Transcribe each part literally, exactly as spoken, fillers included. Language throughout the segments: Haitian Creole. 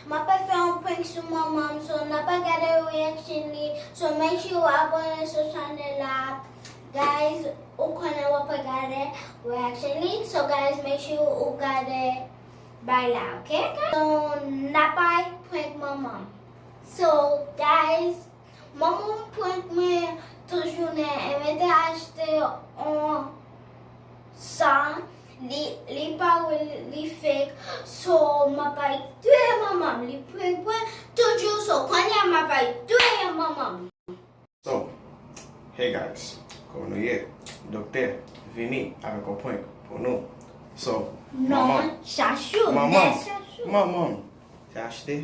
M ap fè yon prank sou manman m, so n ap gade reaction li. So make sure w abòne sou channel la. Guys, ou konnen w ap gade reaction li. So guys, make sure ou gade bay la, ok? So n ap prank manman m. So guys, manman m prank mwen tout jounen, e mete achte yon sa, li, li pa real, li fake. So m ap touye manman m, li prank mwen tout jou, so kounye a m ap touye manman m. So, hey guys, kòman nou ye? Doktè vini avèk yon prank pou nou. So, non, manman, chachou, manman, men chachou. Manman, te achte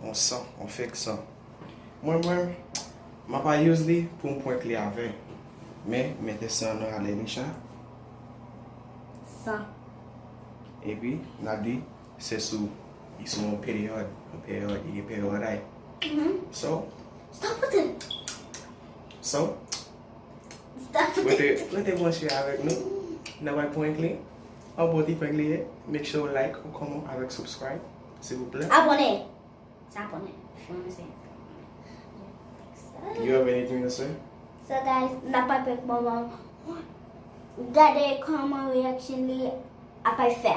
yon san, yon fake san. Mwen, mwen, m ap use li pou m prank li avè. Men, mete san nan ale Elisha. San. Epi, n ap di, se sou, li sou yon peryòd, yon peryòd, li gen peryòd ay. Mhm. So, stop with it. So, stop with it. Rete, rete branche avèk nou. N ap prank li. Yon bon ti prank li ye. Make sure ou like, ou comment avèk subscribe, silvouplè. Abòne. Sa konnen. Fè yon mesaj. You have anything to say? So guys, n ap prank manman. Gade kòman reaction li ap fè.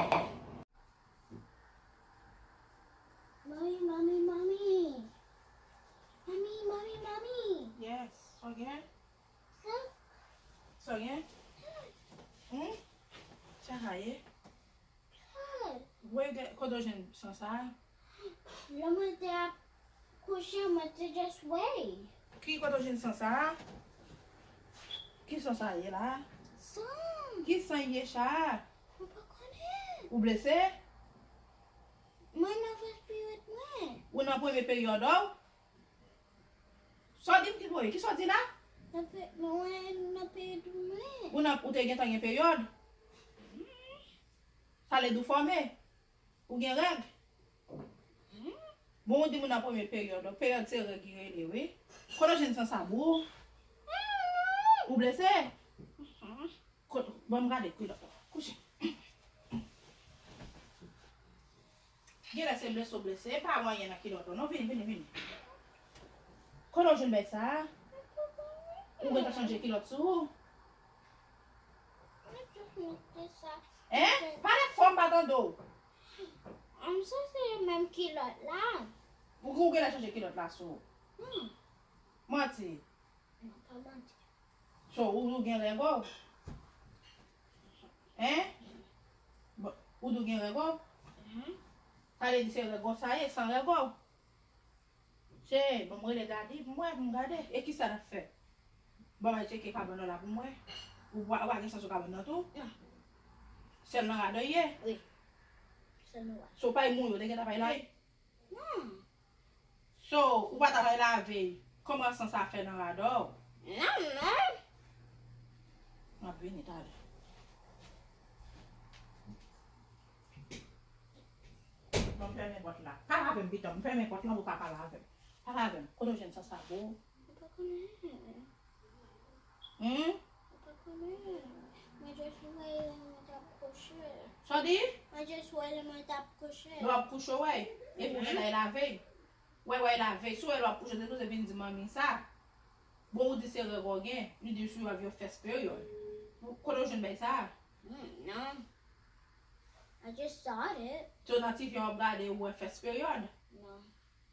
Mami, mami, mami. Mami, mami, mami. Yes, sa w gen? Huh? Sa w gen? Hmm? Sa ka ye? Wè, kote w jwenn san sa a? Lè mwen te ap kouche, mwen te just wè. Ki kote w jwenn san sa a? Ki san sa ye la? San. Ki san ye sa a? Mwen pa konnen. Ou blese? Mwen nan first period mwen. Ou nan premye peryòd ou? Sa w di m ki pou ye? Ki sa w di la? Nan pe-, mwen nan peryòd mwen. Ou nan, ou te gentan gen peryòd? Sa vle di w fòme? Ou gen règ? Bon, ou di m ou nan premye peryòd. Peryòd se règ li rele, wi. Kote w jwenn san sa bou? Ou blese? Kote, ban m gade kilòt ou. Kouche. Genlè se blese w blese. E pa w anyen nan kilòt ou non. Vini, vini, vini. Kote w jwenn bèy sa a? Ou gentan chanje kilòt sou ou? Mwen jis mete sa. Hein? Pale fò, m pa tande w. M sanse menm kilòt la. Ou, ou genlè chanje kilòt la sou ou. Hmm. Manti. Non, pa manti. So, ou, ou gen règ ou? Hein? Bon, ou di w gen règ ou? Mhm. Sa vle di se règ ou sa ye, san règ ou? Cheri, ban m rele Daddy pou m wè, pou m gade. E kisa n ap fè? Ban m al tcheke kabann ou la pou m wè. Ou pa, ou pa gen chans sou kabann nan tou? Non. Sèl nan rad ou ye? Wi. Sèl nan rad. So, pay mouye, ou te gentan pay la? Non. So, ou pa ta pral lave, kòman san sa fè nan rad ou? Non, non. M ap vini talè. Ban m fèmen pòt la. Pale avè m pito, m fèmen pòt la pou w ka pale avè m. Pale avè m. Kote w jwenn san sa bou? Mwen pa konnen. Hmm? Mwen pa konnen. Mwen just wè lè mwen t ap kouche. Sa w di? Mwen just wè lè mwen t ap kouche. Lè w ap kouche, w wè. Epi w gentan lave. Wè, wè, lave. Si w wè lè w ap kouche, w te sipoze vin di manmi sa. Bon, ou di se règ ou gen. Li di si w ap yon first period. Ou, kote w jwenn bagay sa? Hmm, non. I just saw it. So, nan T V an w ap gade, ou wè first period? Non.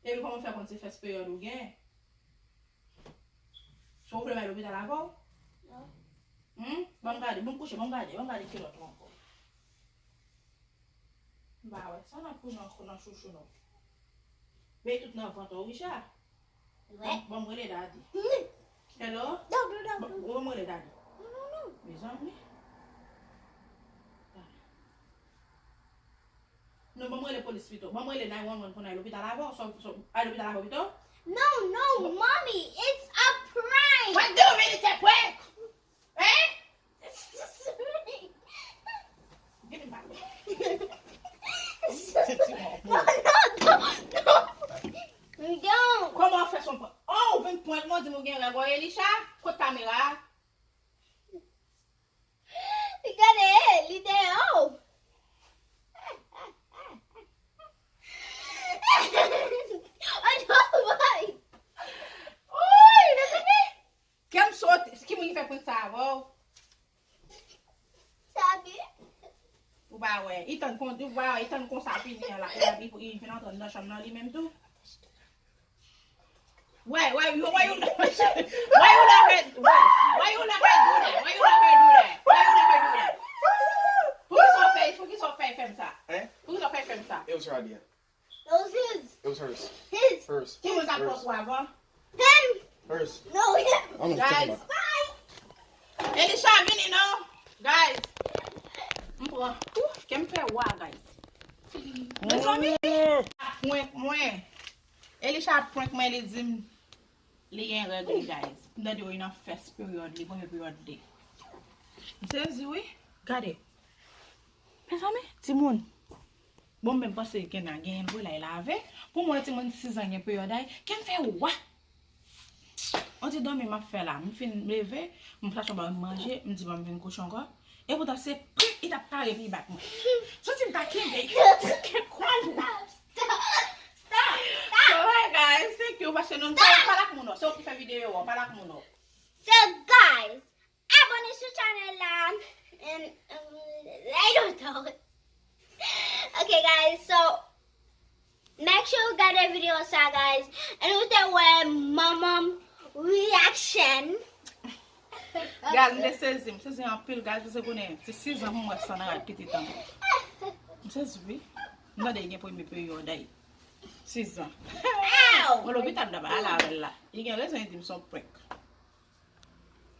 Epi kòman w fè konn se first period ou gen? So, ou vle m al lopital avè w? Non. Hmm? Ban m gade, ban m kouche, ban m gade, ban m gade kilòt ou ankò. M pa wè sa nan kou, nan kou, nan chouchou nou. Men tout nan vant ou, Richard. Wè. Ban m rele Daddy. Hello? Ban m rele Daddy. Non, non, non. Mezanmi. Non, ban m rele polis pito. Ban m rele nine one one pou n al lopital avè w. So, so, al lopital avè w pito? No, no, mommy, it's a prank. What do you mean it's a prank? Hein? Give me back. Se ti mò. Non, non, non, non. Kòman w fè son prank? Oh, ou vin prank mwen, di m ou gen règ, Elisha? Kot kamera a? Gade, li deyò. pa wè. Li tann kon, ou pa wè, li tann konsa fini an la. Li, li, li vin antre nan chanm nan li menm tou. Why, why, why you, why you let her, why, why you let her do that? Why you let her do that? Why you let her do that? Poukisa w fè, poukisa w fè fè m sa? Hein? Poukisa w fè fè m sa? It was her idea. It was his. It was hers. His. Hers. Ki moun t ap pran kou avan? Him. Hers. No, him. I don't know what you're talking about. Guys. Elisha vini non. Guys. M pran. Ouh, kè m fè wa, guys. Mezanmi. Prank mwen. Elisha ap prank mwen, li di m li gen règ li, guys. M tande wi nan first period li, premye period li. M sezi wi. Gade. Mezanmi, timoun. Bon, m menm panse gen nan genyen l vre, la e lave. Pou mwen, timoun sis an gen peryòd ay, kè m fè wa. On ti dòmi m ap fè la. M fin leve, m flash anba m manje, m di ban m vin kouche ankò. E poutan se prank li t ap pare pou li bat mwen. Santi m ta kenbe. Kenbe kò m. Stop! Stop! Stop! So, hey guys, thank you. Paske nou pa, pa la k moun, se w ki fè videyo, pa la k moun. So, guys, abone sou chanèl la. And, um, I don't know. Okay, guys, so make sure you got the video sa, guys. And with the way mama reaction. Guys, m te sezi, m sezi anpil, guys, paske konnen se sis an pou mwen san nan rad piti tan. M sezi wi. M tande gen premye peryòd ay. Sis an. Ow! Bon, lopital m ta pa al avè l la. Li gen rezon, li di m se yon prank.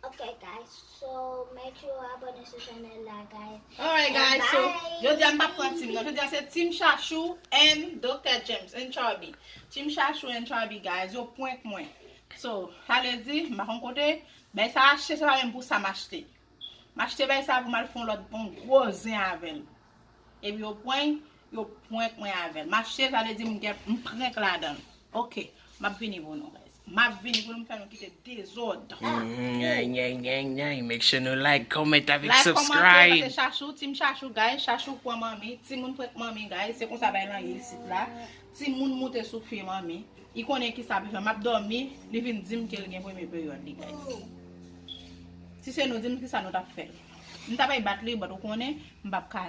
Okay, guys, so make sure you abone sou chanèl la, guys. Alright, guys, so, jodi a m p ap pran team non. Jodi a se Team Chachou and Doktè James and Charby. Team Chachou and Charby, guys, yo prank mwen. So, sa vle di, m pa konn kote, bay sa achte, se pa menm pou sa m achte. M achte bay sa pou m al fè yon lòt bon gwo zen avè l. Epi yo prank, yo prank mwen avè l. M achte, sa vle di m gen, m prank ladan l. Ok, m ap vini pou nou, guys. M ap vini pou nou, m fè nou kite dezòd. Nyay, nyay, nyay, nyay. Make sure nou like, comment avèk subscribe. Like, kòmante, pase Chachou, Team Chachou, guys. Chachou pran manmi, timoun prank manmi, guys. Se konsa bay lan ye isit la. Timoun moute sou pye manmi. Li konnen kisa pou fè. M ap dòmi, li vin di m ke l gen premye peryòd li, guys. Si se nou, di m kisa nou t ap fè. M ta bay bat li, but ou konnen, m p ap ka